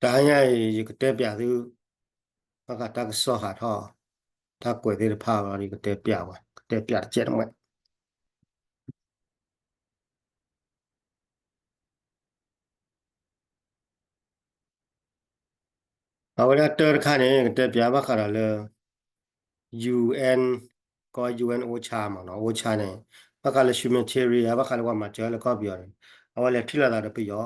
တဟါညါအံၤ ယကတဲပျးသု ဘၣ်ဃးတၢ်ကစီၣ်ဟးထီၣ် တၢ်ကွဲးသ့ၣ်တဖၣ်လီၤ ယကတဲပျးဝဲ ကတဲပျးတကဲးတမှဲ အဝဲဒၣ်တၢ်တခါန့ၣ် ကတဲပျးဘၣ်ဃးဒီးလၢ UN ကီၢ် UN OCHA မ့ၢ်နီၤ OCHA န့ၣ် ဘၣ်ဃးလၢ humanitarian ဘၣ်ဃးလၢပှၤမၤစၢၤလၢကီၢ်ပယီၤန့ၣ် အဝဲလဲၤထံၣ်လိာ်သးဒီးပယီၤ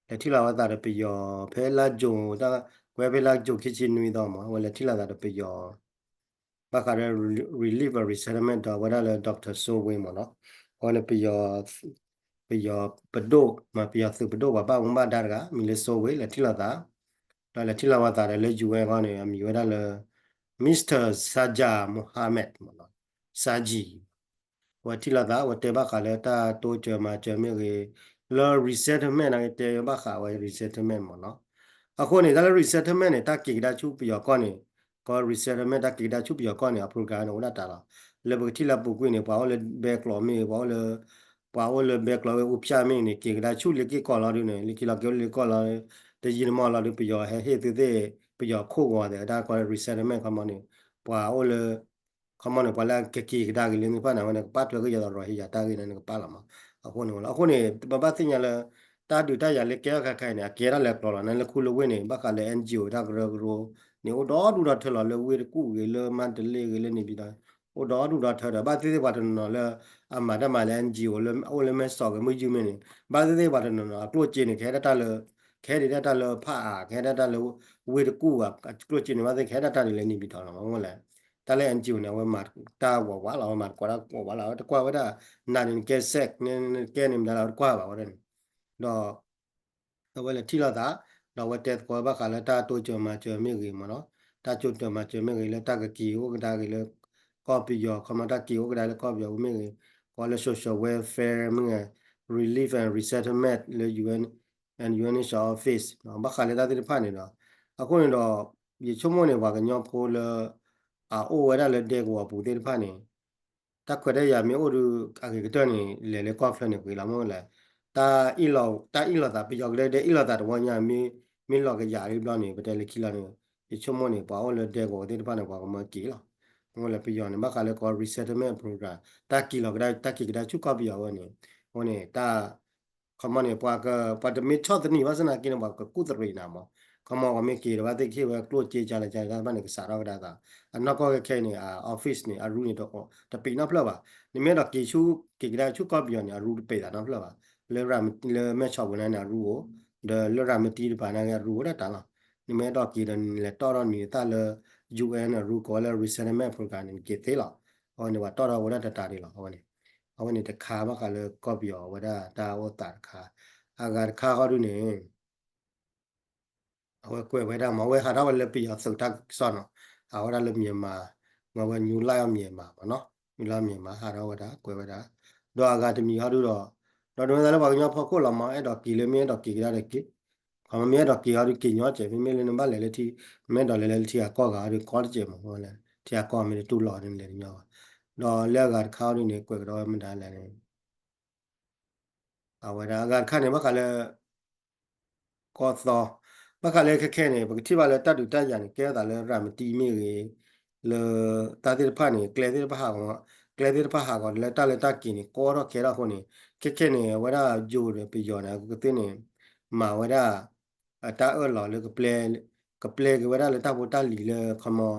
လဲၤထံၣ်လိာ်ဝဲသးဒီးပယီၤ ဖဲလါယူၤ ကွဲဖဲလါယူၤခံဆံနွံသီမ့ၢ် အဝဲလဲၤထံၣ်လိာ်သးဒီးပယီၤ ဘၣ်ဃးဒီး relief and resettlement ဒီးဝဲဒၣ်လၢ Doctor စိုးဝင်း မ့ၢ်နီၤ အဝဲန့ၣ်ပယီၤ ပယီၤပဒိၣ် မ့ၢ်ပယီၤသုးပဒိၣ်ပှၤဘၣ်မူဘၣ်ဒါတဂၤ မံၤလၢ စိုးဝင်း လဲၤထံၣ်လိာ်သး ဒီးလဲၤထံၣ်လိာ်ဝဲသးဒီးလၢ UN အဂီၢ်န့ၣ် အမံၤဝဲဒၣ်လၢ Mister Sajar Mohammad မ့ၢ်နီၤ Saji အဝဲထံၣ်လိာ်သး အဝဲတဲဘၣ်ဃးလၢတၢ်တိစၢၤမၤစၢၤမ့ၢ်ဂ့ၤ လၢ resettlement န့ၣ် တဲဘၣ်ဃးဝဲ resettlement မ့ၢ်နီၤ အဃိန့ၣ် တၢ်လၢ resettlement န့ၣ် တၢ်က့ၤကဒါဆူပယီၤကီၢ်န့ၣ် ကီၢ် resettlement တၢ်က့ၤကဒါဆူပယီၤကီၢ်န့ၣ် အ program န့ၣ် အိၣ်ဒၣ်တၢ်လီၤ. လၢပကထံၣ်လၢပူၤကွံာ်န့ၣ် ပှၤအိၣ်လၢဘဲကျိးမ့ၢ်ဂ့ၤ ပှၤအိၣ်လၢ ပှၤအိၣ်လၢဘဲကျိးဝဲအူဖၠၣ်မ့ၢ်ဂ့ၤန့ၣ် က့ၤကဒါဆူလ့ၤက့ၢ်ကီၢ်လီၤဒုးန့ၣ် လ့ၤက့ၤလီၤက့ၤအိၣ်လ့ၤကီၢ်လီၤ တယံာ်တမီၢ်လီၤဒုး ပယီၤဟဲဟ့ၣ်သုသ့ၣ် ပယီၤခိၣ်ဂီၤသ့ၣ် တၢ်ကီၢ် resettlement ခီမီန့ၣ် ပှၤအိၣ်လၢ ခီမီန့ၣ် ပှၤလၢကက့ၤကဒါက့ၤလၢသ့ၣ်တဖၣ်န့ၣ် အဝဲန့ၣ် ကပၣ်ထွဲက့ၤယၤဒီးရီဟ့ယၤတၢ်ဂ့ၢ်န့ၣ် နကပၣ်လီၤမး. အဃိန့ၣ်လီၤ. အဃိန့ၣ် ပဘၣ်သ့ၣ်ညါလၢ တၢ်ဒုးတၢ်ယၤလၢကဲထီၣ်ခဲခါအံၤန့ၣ် အကဲထီၣ်လၢကျိၤလီၤ. နလၢခူလၢဝ့ၢ်န့ၣ် ဘၣ်ဃးလၢ NGO တၢ်ကရၢကရိန့ၣ် အိၣ်ဒီဒူၣ်ဒီထၢလီၤ လၢဝ့ၢ်တကူၣ်ဂ့ၤ လၢမါတလ့ဂ့ၤ လၢန့ၣ်ပံၤဒီး အိၣ်ဒီဒူၣ်ဒီထၢဒီး ဘၣ်သ့ၣ်သ့ၣ်ပှၤတနီၤနီၤလၢ အမၤတၢ်မၤလၢ NGO လၢ အိၣ်လၢမဲၢ်စီးဂ့ၤ မုၢ်ယုၢ်မ့ၢ်န့ၣ် ဘၣ်သ့ၣ်သ့ၣ်ပှၤတနီၤနီၤ အကျိၣ်စ့န့ၣ် ကဟဲဒၣ်တၢ်လၢ ကဟဲဒၣ်တၢ်လၢဖၣ်အါ ကဟဲဒၣ်တၢ်လၢ ဝ့ၢ်တကူၣ်အကျိၣ်စ့န့ၣ် ဘၣ်သ့ၣ်ကဟဲဒၣ်တၢ်ဒ်လဲၣ်န့ၣ်ပံၤဒီးလီၤ. မ့ၢ်လဲၣ် တၢ်လၢ NGO န့ၣ် အဝဲမၤတၢ်ဝးဝးလီၤ အဝဲမၤတကွၢ်တၢ်ဝးဝးလီၤ အဝဲတကွၢ်ဝဲဒၣ် နၤန့ၣ်နကဲ စဲး နကဲန့ၣ်မတၤလၢအဝဲတကွၢ်ဘၣ်ဝဲဒၣ်န့ၣ် ဒီး အဝဲလဲၤထံၣ်လိာ်သး ဒီးအဝဲတဲသကိးဘၣ်ဃးလၢတၢ်တိစၢၤမၤစၢၤမ့ၢ်ဂ့ၤမ့ၢ်နီၤ တၢ်တိစၢၤမၤစၢၤမ့ၢ်ဂ့ၤ လၢတၢ်ကက့ၤအိၣ်ကဒါက့ၤလၢ ကီၢ်ပယီၤ ခီမီတၢ်က့ၤအိၣ်ကဒါလၢကီၢ်ပယီၤပူၤမ့ၢ်ဂ့ၤ ကိးလၢ social welfare မ့ၢ်ဂ့ၤ relief and resettlement လၢ UN and UNHCR office ဘၣ်ဃးလၢတၢ်သ့ၣ်တဖၣ်န့ၣ်ဒီး အဃိန့ၣ်ဒီး ယဆိကမိၣ်န့ၣ် ပှၤကညီဖိလၢ အအိၣ်ဝဲဒၣ်လၢဒဲကဝီၤပူၤသ့ၣ်တဖၣ်န့ၣ် တၢ်ခွဲးတၢ်ယာ်မ့ၢ်အိၣ်ဒီး အဂ့ၤကတၢၢ်န့ၣ် လဲၤလၢကီၢ်ချၢန့ၣ်ဂ့ၤလီၤ မ့ၢ်လဲၣ် တၢ်အ့ၣ်လိာ်သး ပယီၤကဒဲကဒဲအ့ၣ်လိာ်သးတဝီညါ မ့ၢ်လီၤကယၤလံဘျီန့ၣ် ပတဲလၢခံလီၤန့ၣ် ယဆိကမိၣ်န့ၣ် ပှၤအိၣ်လၢဒဲကဝီၤသ့ၣ်တဖၣ်န့ၣ် ပှၤကမၢက့ၤလီၤ မ့ၢ်လဲၣ် ပယီၤန့ၣ် ဘၣ်ဃးလၢကီး resettlement program တၢ်က့ၤလီၤကဒါ တၢ်က့ၤကဒါဆူကီၢ်ပယီၤဝဲန့ၣ် အဃိန့ၣ် တၢ် ခီမီန့ၣ် ပှၤက ပှၤတမ့ၢ်ဆီၣ်သနံးဘၣ်ဆၣ်နာ်က့န့ၣ် ပှၤကကူၣ်သရံးနၤမး ခီမီပှၤမ့ၢ်က့ၤဒီးဘၣ်သ့ၣ်ကဟ့ၣ်ဝဲကျိၣ်စ့ကလဲၤကလဲၤတၢ်တဖၣ်န့ၣ် ကစးထီၣ်ကဒါသး အနီၢ်ကီၢ်ခဲခဲအံၤန့ၣ် အ office န့ၣ် အရူန့ၣ် တပံးနီတဖျၢၣ်ဘၣ် နမ့ၢ်အဲၣ်ဒိးက့ၤဆူ က့ၤကဒါဆူကီၢ်ပယီၤန့ၣ် အရူတပံးသးနီတဖျၢၣ်ဘၣ် လၢ လၢမဲၢ်ဆီးပူၤန့ၣ် အရူအိၣ် ဒီးလၢရၤမတံတပၤန့ၣ် အရူအိၣ်ဒၣ်တၢ်လီၤ နမ့ၢ်အဲၣ်ဒိးက့ၤဒီးနလဲၤတီၢ်ထီၣ်နံၤသၣ်လၢ UN အရူကိးလၢ resettlement program န့ၣ် နက့ၤသ့လီၤ အဝဲန့ၣ် ပှၤတီၢ်ထီၣ်ဝဲဒၣ်တတၤဒံးလီၤ အဝဲန့ၣ် အဝဲန့ၣ်တခါဘၣ်ဃးလၢ ကီၢ်ပယီၤဝဲဒၣ်တၢ်အိၣ်သးတခါ အဂၤတခါဃီဒုန့ၣ် အဝဲကွဲးဝဲဒၣ်မ့ၢ် အဝဲဟးထီၣ်ဝဲလၢပယီၤသုးတၢ်ကစီၣ်နီၤ ဟးဝဲဒၣ်လၢ Myanmar မ့ၢ်ဝဲ New Light of Myanmar မ့ၢ်နီၤ New Light of Myanmar ဟးထီၣ်ဝဲဒၣ် ကွဲးဝဲဒၣ် ဒီးအဂၤတမံၤဟီဒုဒီး ဒီးဒိးဝဲဒၣ်လၢပှၤကညီဖီခိၣ်လီၤမ့ၢ် အဲၣ်ဒိးက့ၤလၢမ့ၢ်အဲၣ်ဒိးက့ၤကဒါဒီးက့ၤ ခီမ့ၢ်အဲၣ်ဒိးက့ၤဟီဒုက့ၤညီကဲး မ့မ့ၢ်လၢနဘၣ်လဲၤလၢထံ မ့ၢ်အဲၣ်ဒိးလဲၤလၢထံအကီၢ်ဂၤဟီဒုကီတကဲးမ့ၢ် ထံအကီၢ်မ့ၢ်တတူၢ်လိာ်ဒုလဲၤတညီဘၣ် ဒီးလၢအဂၤတခါဟီဒုန့ၣ် ကွဲးကဒီးဝဲမတၤလဲၣ်န့ၣ် အဝဲဒၣ်အဂၤတခါန့ၣ် ဘၣ်ဃးလၢ ကီၢ်သီ ဘၣ်ဃးလၢခဲခဲန့ၣ် ပကထံၣ်ဘၣ်လၢတၢ်ဒုးတၢ်ယၤန့ၣ် ကဲထီၣ်သးလၢရၤမတံမ့ၢ်ဂ့ၤ လၢ တၢ်သ့ၣ်တဖၣ်န့ၣ် ကျဲသ့ၣ်တဖၣ်ဟးဂီၤ ကျဲသ့ၣ်တဖၣ်ဟးဂီၤလၢတၢ်လၢတၢ်က့ၤန့ၣ် ကီထီၣ်ခဲထီၣ်အဃိန့ၣ် ခဲခဲန့ၣ် အဝဲဒၣ်ယိၤဒီးပယီၤန့ၣ် အကသ့ၣ်န့ၣ် မၤဝဲဒၣ် တၢ်အၢၣ်လီၤလၢကပျဲ ကပျဲက့ၤဝဲဒၣ်လၢတၢ်ဖိတၢ်လံၤလၢခီမီ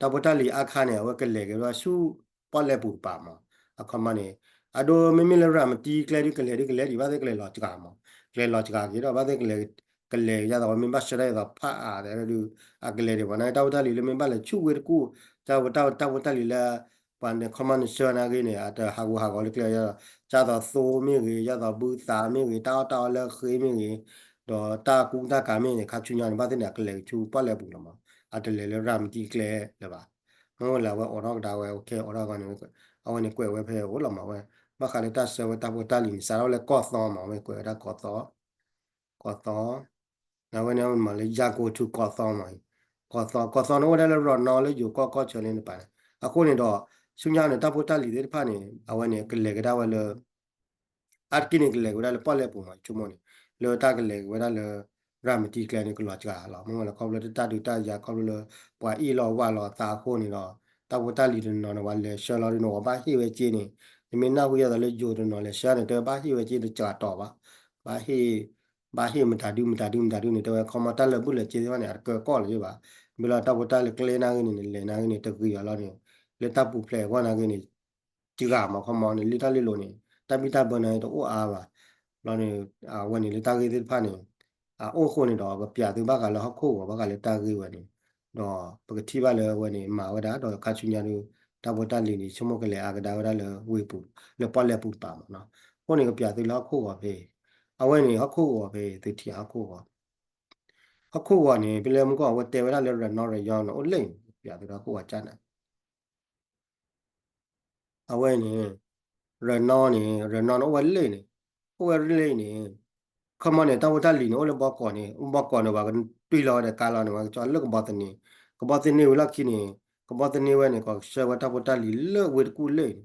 တၢ်ဖိတၢ်လံၤအါခါန့ၣ် အဝဲကလဲၤက့ၤဝဲဒၣ်ဆူပီၣ်လဲၣ်ပူၤတပၤမး အခီမီန့ၣ် အဒိမ့မ့ၢ်လၢရၤမတံကျဲဒုကလဲၤဒုကလဲၤဒံးဘၣ်သ့ၣ်ကလဲၤလီၤစှၤမး ကလဲၤလီၤစှၤက့ၤဒီးဘၣ်သ့ၣ်ကလဲၤ ကလဲၤယါသးဝဲမ့ၢ်ဘၣ်ဆှၢတၢ်ယါသးဖးအါသဲးဒု အကလဲၤဒံးဘၣ်န့ၣ် တၢ်ဖိတၢ်လံၤလၢမ့ၢ်ဘၣ်လဲၤဆူဝ့ၢ်တကူၣ် တၢ်ဖိတၢ်ဖိတၢ်ဖိတၢ်လံၤလၢ ပှၤန့ၣ်ခီမီနဆှၢနာ်ဂ့ၤန့ၣ် အတဟးဂူာ်ဟးဂီၤလၢကျဲယါသး ယါသးသိမ့ၢ်ဂ့ၤ ယါသးဘုသးမ့ၢ်ဂ့ၤ တၢ်အီၣ်တၢ်အီလၢဃ့မ့ၢ်ဂ့ၤ ဒီးတၢ်ကူတၢ်ကၤမ့ၢ်ဂ့ၤန့ၣ် ခါဆူညါန့ၣ် ဘၣ်သ့ၣ်န့ၣ် အကလဲၤဆူပီၣ်လဲၣ်ပူၤလီၤမး အတလဲၤလၢရၤမတံကျဲလၢၤဘၣ် မ့ၢ်လၢအဝဲအိးထီၣ်ကဒါဝဲ ခဲအိးထီၣ်ဂီၢ်န့ၣ် အဝဲန့ၣ်ကွဲးဝဲဖဲအိၣ်လီၤမးဝဲ ဘၣ်ဃးလၢတၢ်ဆှၢဝဲတၢ်ဖိတၢ်လံၤန့ၣ် စးထီၣ်လၢကီၢ်သီမး အဝဲကွဲးဝဲဒၣ်ကီၢ်သီ ကီၢ်သီ အဝဲန့ၣ်မ့ၢ်လၢ ယၤကိာ်ထူး ကီၢ်သီမး ကီၢ်သီ ကီၢ်သီန့ၣ်အိၣ်ဝဲဒၣ်လၢရီၢ်နီၣ်လၢယိၤကီၢ်ကီၢ်ဆၢလၢန့ၣ်ပၤ အဃိန့ၣ်ဒီး ဆူညါန့ၣ် တၢ်ဖိတၢ်လံၤသ့ၣ်တဖၣ်န့ၣ် အဝဲန့ၣ်ကလဲၤကဒါဝဲလၢ အါတက့ၢ်န့ၣ် ကလဲၤက့ၤဝဲဒၣ်လၢပီၣ်လဲၣ်ပူၤမး ဆိကမိၣ်န့ၣ် လၢတၢ်ကလဲၤက့ၤဝဲဒၣ်လၢ ရၤမတံကျဲန့ၣ် ကလီၤစှၤလီၤ. မ့ၢ်လၢခီဖျိလၢတၢ်ဒုးတၢ်ယၤ ခီဖျိလၢ ပှၤအ့ၣ်လိာ်ဝၢ်လိာ်အသးအဃိန့ၣ်ဒီး တၢ်ဖိတၢ်လံၤတနီၤန့ၣ် ပှၤလဲၤဆှၢလီၤဒုးန့ၣ် ပှၤဘၣ်ဟ့ၣ်ဝဲစ့န့ၣ် နမ့ၢ်နၢ်ဟူယဲသိးလၢယိၤတနီၤလဲၤဆှၢန့ၣ် တဲဝဲဘၣ်ဟ့ၣ်ဝဲစ့တစှၤတီၤဘၣ်, ဘၣ်ဟ့ၣ် ဘၣ်ဟ့ၣ်မတၤဒုမတၤဒုမတၤဒုန့ၣ် တဲဝဲခီမီတၢ်လၢာ်ဘူၣ်လၢာ်စ့သ့ၣ်တဖၣ်န့ၣ် အတကၢကီၢ်လၢၤဘၣ်. မ့ၢ်လၢတၢ်ဖိတၢ်လံၤကျဲနာ်ဂ့ၤန့ၣ် နလဲၤနာ်ဂ့ၤန့ၣ် တဂ့ၤအီၤလီၤန့ၣ် လၢတၢ်ပူၤဖျဲးအဂီၢ်နာ်ဂ့ၤန့ၣ် စှၤမးခီမီန့ၣ် လၢတၢ်လ့လိာ်န့ၣ် တၢ်ဘံၣ်တၢ်ဘၢနာ်ဂ့ၤတအိၣ်အါဘၣ်. လီၤန့ၣ် အဝဲန့ၣ်လၢတၢ်ဂ့ၢ်သ့ၣ်တဖၣ်န့ၣ် အအိၣ်အဃိန့ၣ်ဒီး ပကပျးသုဘၣ်ဃးလၢဟီၣ်ခိၣ်ဂီၤ ဘၣ်ဃးလၢတၢ်ဂ့ၢ်ဝဲန့ၣ် ဒီးပကထံၣ်ဘၣ်လၢအဝဲန့ၣ် မၤဝဲဒၣ်ဒီးခါဆူညါဒုး တၢ်ဖိတၢ်လံၤန့ၣ် ဆိကမိၣ်ကလဲၤအါကဒါဝဲဒၣ်လၢဝ့ၢ်ပူၤ လၢပီၣ်လဲၣ်ပူၤတပၤမးနီၤ. အဃိန့ၣ် ကပျးသုလၢဟီၣ်ခိၣ်ဂီၤဖဲ အဝဲန့ၣ် ဟီၣ်ခိၣ်ဂီၤဖဲ သုထံၣ်ဟီၣ်ခိၣ်ဂီၤ ဟီၣ်ခိၣ်ဂီၤန့ၣ် ဖဲလၢမူကီၢ်အဝဲတဲဝဲဒၣ်လၢ ရနီၣ်ရယီၣ်န့ၣ် အိၣ်လၢန့ၣ် ကပျးသုလၢဟီၣ်ခိၣ်ဂီၤကၢ်နၤ အဝဲန့ၣ် ရနီၣ်န့ၣ် ရနီၣ်န့ၣ် အိၣ်ဝဲလၢန့ၣ် အိၣ်ဝဲလၢန့ၣ် ခီမီန့ၣ် တၢ်ဖိတၢ်လံၤန့ၣ် အိၣ်လၢဘီကီးန့ၣ် ဘီကီးန့ၣ် ပှၤကတွံၢ်လီၤဝဲဒီးကါလီၤန့ၣ် ပှၤကကၠီလၢကဘီသန့ၤ ကဘီသန့ၤဝံၤလီၢ်ခံန့ၣ် ကဘီသန့ၤဝဲန့ၣ် ကဆှၢဝဲတၢ်ဖိတၢ်လံၤလၢဝ့ၢ်တကူၣ်လၢန့ၣ်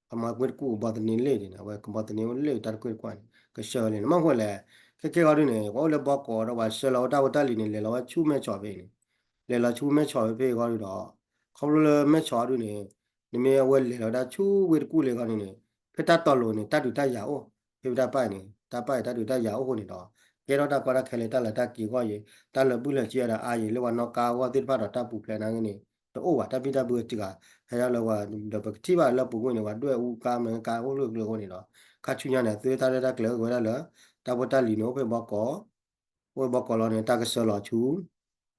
ခီမီဝ့ၢ်တကူၣ်ကဘီသန့ၤလၢန့ၣ် အဝဲကဘီသန့ၤဝဲလၢတၢ်တကွ့ၢ်တကွၢ်န့ၣ် ကဆှၢဝဲလၢန့ၣ် မ့ၢ်ဃိလဲၣ် ခဲကဲဂီၤဒုန့ၣ် ပှၤအိၣ်လၢဘီကီးဒီးပှၤဆှၢလီၤဝဲတၢ်ဖိတၢ်လံၤန့ၣ် လဲၤလီၤဝဲဆူမဲဆီးဖဲအံၤန့ၣ် လဲၤလီၤဆူမဲဆီးဖဲဖဲအံၤဂီၤဒုဒီး ခီဖျိလၢမဲဆီးဒုန့ၣ် နမ့ၢ်အဝဲလဲၤလီၤဝဲဒၣ်ဆူဝ့ၢ်တကူၣ်လၢဂီၤန့ၣ်န့ၣ် ဖဲတၢ်တီၤလိၤန့ၣ် တၢ်ဒုးတၢ်ယၤအိၣ် ဖဲဖဲတၢ်ပာ်အံၤန့ၣ် တၢ်ပာ်အံၤတၢ်ဒုးတၢ်ယၤအိၣ်ဃိန့ၣ်ဒီး ကဲထီၣ်တၢ်ကီတၢ်ခဲလၢတၢ်လၢတၢ်က့ၤဂီၢ်အံၤ တၢ်လၢာ်ဘူၣ်လၢာ်စ့ဒီးအါအံၤ လၢပှၤနီၣ်ကါအဂီၢ်သ့ၣ်တဖၣ်ဒီးတၢ်ပူၤဖျဲးနာ်ဂ့ၤန့ၣ် တအိၣ်ဘၣ် တၢ်ဘံၣ်တၢ်ဘၢစှၤ ဟဲဒၣ်လၢပှၤ ဒီးပကထံၣ်ဘၣ်လၢပူၤကွံာ်န့ၣ် ပှၤဒွဲၣ်အူကါမနုၤကါအိၣ်လၢကျဲအဃိန့ၣ်ဒီး ခါဆူညါန့ၣ် သုတၢ်ရဲၣ်တၢ်ကျဲၤအိၣ်က့ၤဝဲဒၣ်လၢ တၢ်ဖိတၢ်လံၤန့ၣ် အိၣ်ဖဲဘီကီး အိၣ်ဖဲဘီကီးလီၤန့ၣ် တၢ်ကဆှၢလီၤဆူ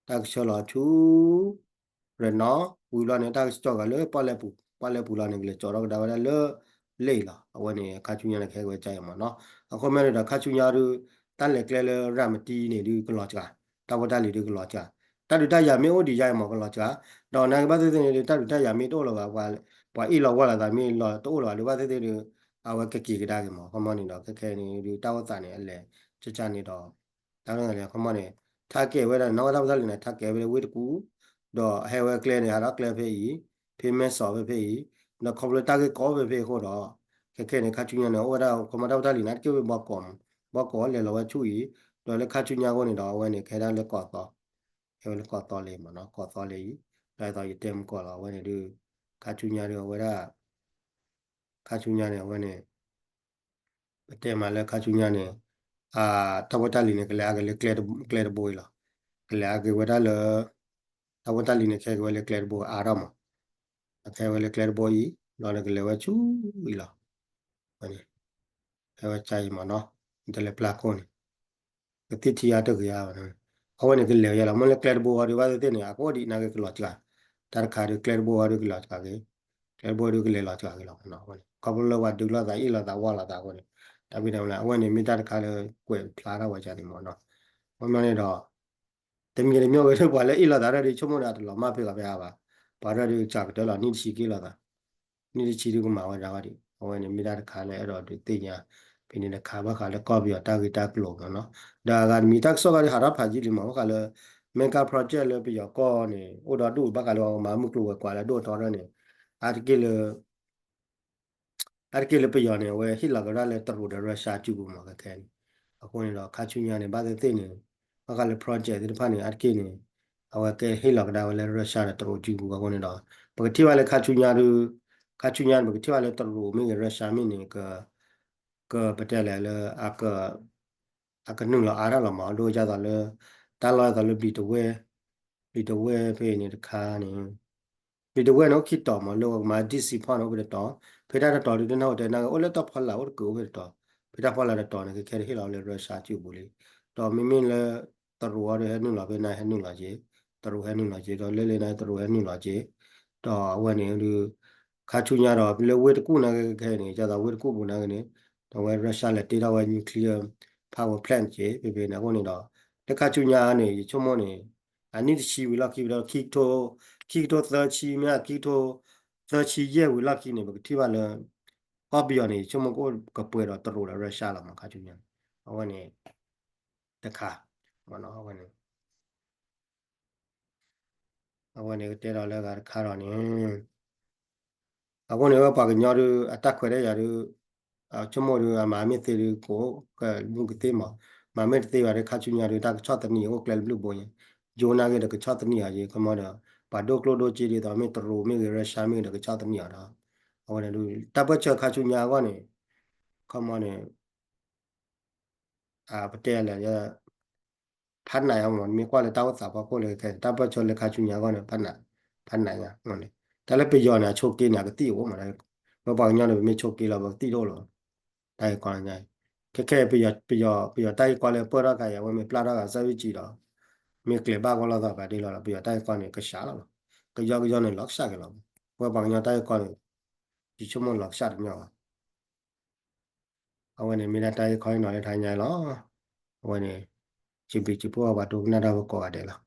တၢ်ကဆှၢလီၤဆူ ရနီၣ် ဝံၤဘျီန့ၣ် တၢ်ကကၠီဃာ်လၢပီၣ်လဲၣ်ပူၤ ပီၣ်လဲၣ်ပူၤလီၤန့ၣ် ကလဲၤကၠီထီၣ်ကဒါဝဲဒၣ်လၢ လၢအံၤလီၤ. အဝဲန့ၣ် ခါဆူညါန့ၣ် ကဟဲက့ၤဝဲကအံၤမးနီၤ. အဃိမ့ၢ်န့ၣ်ဒီး ခါဆူညါဒုး တၢ်လဲၤကျဲလၢရၤမတံန့ၣ်ဒုးကလီၤစှၤ တၢ်ဖိတၢ်လံၤဒုးကလီၤစှၤ တၢ်ဒုးတၢ်ယၤမ့ၢ်အိၣ်ဒံးယါအံၤမးကလီၤစှၤ ဒီးနာ်က့ဘၣ်သ့ၣ်သ့ၣ်န့ၣ်ဒုး တၢ်ဒုးတၢ်ယၤမ့ၢ်တအိၣ်လၢၤဘၣ် ပှၤအ့ၣ်လိာ်ဝၢ်လိာ်သးမ့ၢ်တအိၣ်လၢၤဘၣ်ဒုး ဘၣ်သ့ၣ်သ့ၣ်ဒုး အဝဲကက့ၤကဒါက့ၤမး ခီမီန့ၣ်ဒီး ခဲခဲန့ၣ်ဒုး တၢ်အိၣ်သးန့ၣ် အလဲၤကကန့ၣ်ဒီး တၢ်န့ၣ်ခီမီန့ၣ် ထါကဲၤဝဲဒၣ် နီၢ်ကီၢ်တၢ်ဖိတၢ်လံၤန့ၣ် ထါကဲၤဝဲလၢဝ့ၢ်တကူၣ် ဒီးအဟဲဝဲကျဲန့ၣ် ဟးထီၣ်ကျဲဖဲအံၤ ဖဲမဲဆီးဖဲဖဲအံၤ ဒီးခီဖျိတၢ်ဂ့ၢ်ကီဖဲဖဲအံၤအဃိဒီး ခဲခဲန့ၣ် ခါဆူညါန့ၣ် အိၣ်ဝဲဒၣ် ခီမီတၢ်ဖိတၢ်လံၤန့ၣ် အါတက့ၢ်ဝဲဘီကီး ဘီကီးလဲၤလီၤဝဲဆူအံၤ ဒီးလၢခါဆူညါအဃိန့ၣ်ဒီး အဝဲန့ၣ် ကဟဲဒၣ်လၢကီးသီ ဟဲဝဲလၢကီးသီလၢအံၤမးနီၤ ကီးသီလၢအံၤ ဒီးသိးယတဲမုၢ်ကီးလီၤ အဝဲန့ၣ်ဒုး ခါဆူညါဒုး အဝဲဒၣ် ခါဆူညါန့ၣ် အဝဲန့ၣ် ပတဲမးလၢခါဆူညါန့ၣ် တၢ်ဖိတၢ်လံၤန့ၣ် ကလဲၤအါက့ၤလၢကျဲတဘိအံၤလီၤ. ကလဲၤအါက့ၤဝဲဒၣ်လၢ တၢ်ဖိတၢ်လံၤန့ၣ် ကဟဲက့ၤဝဲလၢကျဲတဘိအါထီၣ်မး, အကဟဲဝဲလၢကျဲတဘိအံၤ ဒီးန့ၣ်ကလဲၤဝဲဆူအံၤလီၤ. ဝဲန့ၣ် ဟဲဝဲကါအံၤမးနီၤ, တလဲၤပျၢ်ခိၣ်န့ၣ် ကသ့ၣ်ထံအါတဂ့ၤဧါ, အဝဲန့ၣ်ကလဲၤယါလီၤ. မ့ၢ်လၢကျဲတဘိအံၤဒုး ဘၣ်သ့ၣ်သ့ၣ်န့ၣ် အကအိၣ်ဒံးနာ်က့ကလီၤစှၤ, တၢ်တခါဒုး ကျဲတဘိအံၤဒုးကလီၤစှၤက့ၤ, ကျဲတဘိအံၤဒုးကလဲၤလီၤစှၤက့ၤလီၤ. ခီဖျိလၢပှၤဒုးလိာ်သးအ့ၣ်လိာ်သးဝၢ်လိာ်သးအဃိန့ၣ်, တၢ်ဖံးတၢ်မၤလၢ အဝဲန့ၣ်မ့ၢ်တၢ်တခါလၢကွဲးဖျါထီၣ်ဝဲဒၣ်န့ၣ်မးနီၤ. ခီပညီန့ၣ်ဒီး တမံၤတမံၤဝဲဒၣ် ပှၤလၢအ့ၣ်လိာ်သးဒၣ်ဒုး ဆိကမိၣ်ဒီးအတလီၤမၢ်ဖဲဂၤဖဲအါဘၣ်, ပှၤဒၣ်ဒုးစှၤကတၢၢ်လီၤ နံၣ်တဆံက့ၤလိာ်သး နံၣ်တဆံဒုးကမၤဝဲဒၣ်ဝဲဒၣ်, အဝဲန့ၣ်မ့ၢ်တၢ်တခါလၢအဲၣ်ဒိးဒုးသ့ၣ်ညါ ဖဲန့ၣ်တခါဘၣ်ဃးလၢကီၢ်ပယီၤတၢ်ဂ့ၢ်တၢ်ကျိၤမးနီၤ. ဒီးအဂၤတမံၤတၢ်ကစီၣ်ခါဒုးဟးထီၣ်ဖးယံာ်လံမး ဘၣ်ဃးလၢ mega project လၢပယီၤကီၢ်န့ၣ် အိၣ်ဒီဒူၣ်ဘၣ်ဃးလၢပှၤကမၤမုၢ်ကျိၤဝဲၤကွာ်လၢအဒိၣ်အထီဒၣ်န့ၣ်, အါတက့ၢ်လၢ အါတက့ၢ်လၢပယီၤန့ၣ် အဝဲဟ့ၣ်လီၤကဒါလၢတရူးဒီး Russia စုပူၤမး ခဲခဲန့ၣ်, အဃိန့ၣ်ဒီး ခါဆူညါန့ၣ် ဘၣ်သ့ၣ်သ့ၣ်န့ၣ် ဘၣ်ဃးလၢ project သ့ၣ်တဖၣ်န့ၣ် အါတက့ၢ်န့ၣ် အဝဲကဟ့ၣ်လီၤကဒါဝဲလၢ Russia ဒီးတရူးစုပူၤအဃိန့ၣ်ဒီး ပကထံၣ်ဘၣ်လၢခါဆူညါဒုး ခါဆူညါန့ၣ် ပကထံၣ်ဘၣ်လၢတရူးမ့ၢ်ဂ့ၤ Russia မ့ၢ်န့ၣ် က ကပတဲလဲၣ်လၢ အကနုာ်လီၤအါထီၣ်လီၤမး ဒ်သိးလၢ တၢ်လီၢ်ဒ်သိးလၢဘျံးတဝဲၢ်, ဘျံးတဝဲၢ်ဖဲန့ၣ်တခါန့ၣ် ဘျံးတဝဲၢ်န့ၣ်အိၣ်ခံတီၤမး လၢပှၤကမၤ DC ဖီၣ်န့ၣ် အိၣ်ဖဲတတီၤ, ဖဲတၢ်တတီၤဒုးတနၢ်ဟူတဲနၢ်ဂ့ၤ အိၣ်လၢတၢ်ဖီလာ်အိၣ်တကုးအိၣ်ဖဲတတီၤ, ဖဲတၢ်ဖီလာ်တတီၤန့ၣ် ခဲခဲတဟ့ၣ်လီၤလၢ Russia စုပူၤလံ, ဒီးမ့မ့ၢ်လၢ တရူးအံၤဒုးဟဲနုာ်လီၤဖဲန့ၣ်ဟဲနုာ်လီၤက့ၤ, တရူးဟဲနုာ်လီၤက့ၤ ဒီးလၢလၢန့ၣ်တရူးဟဲနုာ်လီၤက့ၤ, ဒီးအဝဲန့ၣ်ဒုး ခါဆူညါဒီး လၢဝ့ၢ်တကူၣ်နာ်က့ခဲအံၤန့ၣ် ဒ်သိးဝ့ၢ်တကူၣ်ပူၤနာ်က့န့ၣ် ဒီးအဝဲ Russia လဲၤတ့ထီၣ်ဝဲ nuclear power plant က့ၤ ဖဲဖဲန့ၣ်အဃိန့ၣ်ဒီး လၢခါဆူညါန့ၣ် ယဆိကမိၣ်န့ၣ် အနံၣ်တဆံဝံၤလီၢ်ခံ ဒီးခံကထိ ခံကထိသၢဆံမ့ၢ် ခံကထိသၢဆံယဲၢ်ဝံၤလီၢ်ခံန့ၣ် ပကထံၣ်ဘၣ်လၢ ကီၢ်ပယီၤန့ၣ် ယဆိကမိၣ်ကအိၣ်ကပှဲၤဒီးတရူးဒီး Russia လီၤမး ခါဆူညါန့ၣ် အဝဲန့ၣ် တခါ အဝဲန့ၣ် အဝဲန့ၣ်ကတဲဒီးလၢအဂၤတခါဒီးန့ၣ် အဃိန့ၣ် ဝဲပှၤကညီဒုး အတၢ်ခွဲးတၢ်ယာ်ဒုး ဆိကမိၣ်ဒုး အမၤမ့ၢ်သ့ဒုး ကအိၣ်ကမူၢ်ကသ့မး, မၤမ့ၢ်တသ့ဘၣ်ဒီး ခါဆူညါဒီး တၢ်ကဆီၣ်သနံးအီၤ အိၣ်ကျဲတဘျုးဘိညါ, ယိၤနာ်က့ဒီးကဆီၣ်သနံးအီၤယဲ ခီမီဒီး ပှၤဒိၣ်ကျိၣ်ဒိၣ်စ့ဒ်သိး မ့ၢ်တရူးမ့ၢ်ဂ့ၤ Russia မ့ၢ်ဂ့ၤဒီး ကဆီၣ်သနံးအီၤဒီး အဝဲန့ၣ်ဒုး တၢ်ပၢၢ်ဆၢခါဆူညါအဂီၢ်န့ၣ် ခီမီန့ၣ် ပတဲလဲၣ် ဖးနးယါမး မ့ၢ်ကွၢ်လၢတၢ်အိၣ်သးဖီခိၣ်လၢခဲ တၢ်ပၢၢ်ဆၢလၢခါဆူညါအဂီၢ်န့ၣ် ဖးနး ဖးနးယါန့ၣ် တၢ်လၢပယီၤန့ၣ် အဆိးက့န့ၣ် အကသံၣ်အိၣ်မး ဝဲပှၤကညီန့ၣ် ပမ့ၢ်ဆိးက့လီၤ ပကသံၣ်တအိၣ်လီၤ တၢ်ဂ့ၢ်ကီညါ ခဲခဲ ပယီၤတၢ်ဂ့ၢ်ကီလၢပၢၢ်ထီၣ်ခါအံၤ အဝဲမ့ၢ်ပျၢ်ထီၣ်ခါ စၢ်ဝံၣ်ကံဒီး မ့ၢ်ကျဲၤဘၣ်ကီလီၤသီခါဒ်လီၤ ပယီၤတၢ်ဂ့ၢ်ကီန့ၣ် ကစှၤလီၤလီၤ ကယီကယီန့ၣ် လီၤကစှၤက့ၤလီၤ ဝဲပှၤကညီတၢ်ဂ့ၢ်ကီန့ၣ် ယဆိကမိၣ်လီၤကစှၤတညီဘၣ် အဝဲန့ၣ်မ့ၢ်ဒၣ်တၢ်ဂ့ၢ်ကီနီၤလၢတဟါညါလီၤ အဝဲန့ၣ် စံးဘျုးစံးဖှိၣ်ပှၤဒိကနၣ်တၢ်ဖိကိးဂၤဒဲးလီၤ